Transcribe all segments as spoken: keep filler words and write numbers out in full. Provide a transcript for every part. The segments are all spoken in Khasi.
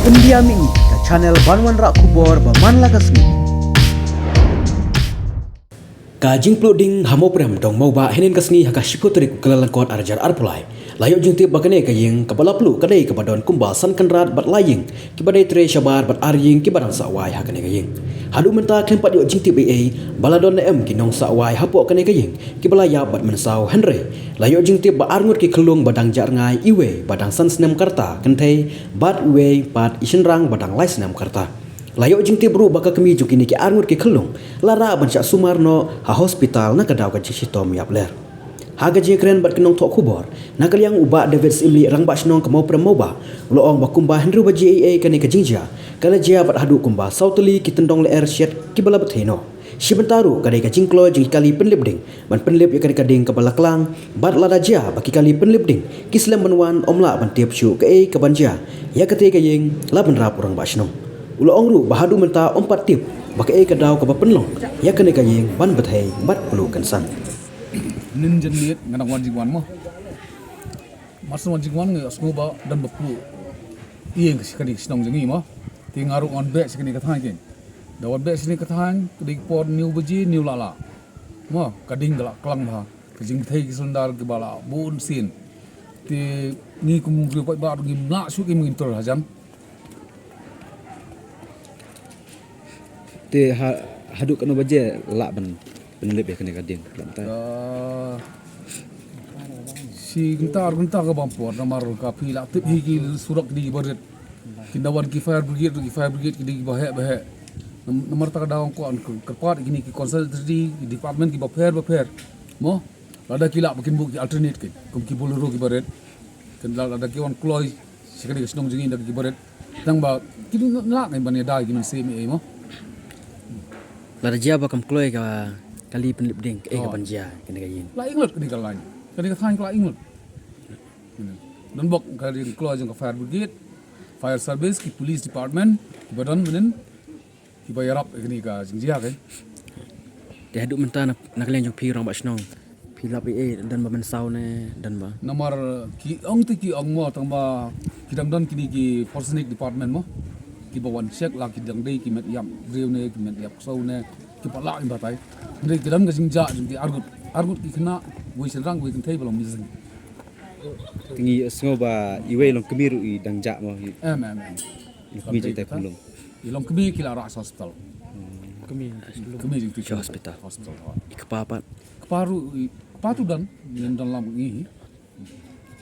Pyndiam ïa ngi ka channel ban wanrah khubor ba man la ka sngi. Ka jingpluh ding ha Mawprem Dong Mawbah hynnin ka sngi ha ka shiphew tarik u Kyllalyngkot arhajar arphew lai. La ïoh jingtip ba kane ka ïing kaba la pluh ka dei kaba don kumba san kynrad bad lai ïing kiba dei trei shabar bad ar ïing kiba dang sah wai ha kane ka ïing. Haduh mynta khlem pat ïoh jingtip ei ei ba la don ne em ki nongsah wai hapoh kane ka ïing kiba la ïap bad mynsaw, hynrei la ïoh jingtip ba ar ngut ki khyllung ba dang jah rngai, iwei ba dang san snem ka rta kynthei bad iwei pat i shynrang ba dang lai snem ka rta. La ïoh jingtip ruh ba ka kmie jong kine ki ar ngut ki khyllung la rah ban shah sumar noh ha hospital na ka daw ka jingshitom ïap ler. Ha ka jingkren bad ki nongthoh khubor na ka liang u Bah David Syiemlieh, Rangbah Shnong ka Mawprem Mawbah, u la ong ba kumba hynriew baje ei ei kane ka jingjia ka la jia bad haduh kumba saw tylli ki tyndong lyer shet kiba la bthei noh. Shi bynta ruh ka dei ka jingkloi jong ki kali pynlip ding ban pynlip ïa kane ka ding kaba la klang, bad lada jia ba ki kali pynlip ding ki slem ban wan, ym lah ban tip shuh kaei kaban jia ïa katei ka ïing, la bynrap u Rangbah Shnong. U la ong ruh ba haduh mynta ym pat tip ba kaei ka daw kaba pynlong ïa kane ka ïing ban bthei bad pluh kynsan. Nin jan miet nga dang wan jingwan mo. Mar shu wan jingwan nga sngew ba don ba pluh ïing sha kane ka shnong jong ngi mo. Te nga ruh wan beh sha kane ka thaiñ kein. Da wan beh sha kane ka thaiñ ka dei ka por hynñiew baje hynñiew lah lah. Mo, ka ding ka la klang bha. Ka jingbthei ki cylinder kiba la bun sien. Te ngi kum u briew paidbah ngim lah shuh, ngim tur hajan. Te ha, haduh katno baje lah ban pynlip ïa kane ka ding, lah mynta? Ah, shi kynta ar kynta ka bam por, namar ka phi lah tip hi ki surok kine kiba rit. Kin da wan ki fire brigade, ki fire brigade kine kiba heh ba heh. Nam-, namar kata ka daw ko an kyrpad kine ki consultancy, ki department kiba pher ba pher. Mo? Lada ki lah ba kin buh ki alternate kein, kum ki Bolero kiba rit. Kin lada ki wan kloi sha kane ka shnong jong ngi da kiba rit. Tang ba kin lah kein ban ïada ïa ki mynsiem ei ei mo. Lada jia ba kam kloi ka kali pynlip ding, kaei kaban jia kane ka ïing? La ing lut kane ka line. Kane ka thaiñ ka la ing lut. Don bok ka ring kloi jong ka fire brigade, fire service, ki police department kiba don mynnin. Kiba ïarap ïa kane ka jingjia kein. Te haduh mynta na, na ka liang jong phi Rangbah Shnong, phi lap ei ei, don ba mynsaw ne don ba? Namar ki ong te ki ong mo, tang ba ki dang don kine ki forensic department mo, kiba wan check la ki dang dei ki met ïap briew ne ki met ïap ksew ne, kiba lah ïa batai. Hynrei ki don ka jingjia jong ki ar ngut, ar ngut ki khynnah, wei shynrang wei kynthei ba long missing. Te ngi sngew ba iwei long kmie ruh i dang jah mo. Em em em. Kmie jong i te pynlong. I long kmie ki la rah sha hospital. Kmie. Kmie jong i sha hospital. Hospital. I kpa pat? Kpa ruh, i kpa tu don, ngim don lang ngi.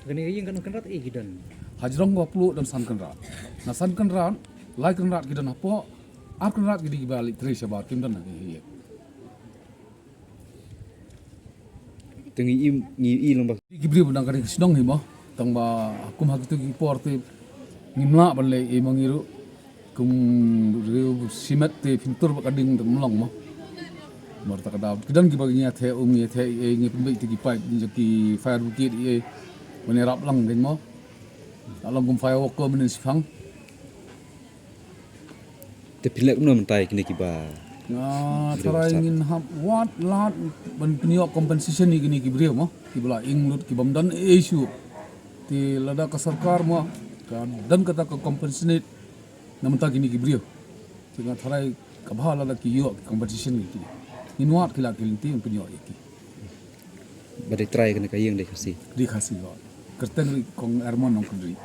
Kane ka ïing katno kynrad ei ki don? Hajrong ba pluh don san kynrad. Na san kynrad, lai kynrad ki don hapoh, ar kynrad ki dei kiba leit trei shabar, kim don ha ki ïing. Te ngi im, ngi i long ba ki briew ba dang ka dei ka shnong hi mo. Tang ba kum ha kitu ki por te ngim lah ban leh ei mo ngi ruh. Kum riew shimet te phin tur ba ka ding te ym long mo. Namar kata ka daw ki don kiba ngi ïa theh um, ngi ïa theh ei, ngi pynbeit te ki paip, ngi ki fire brigade ei. Ban ïarap lang kein mo. Ka long kum fire worker mynnin shiphang. Te phi leh kumno mynta ïa kine kiba... Nga tharai ngin hap wad lad ban pynïoh compensation ïa kine ki briew mo, kiba la ing lut, ki bym don ei ei shuh. Te lada ka sorkar mo ka don kata ka compensate na bynta kine ki briew, te nga tharai ka bha lada ki ïoh compensation ïa ki. Ngin wad ki lad ki lynti ban pynïoh ïa ki. Ba dei trai kane ka ïing dei Khasi? Dei Khasi, ho. Kyrteng ri Kong Ermon Nongkynrih.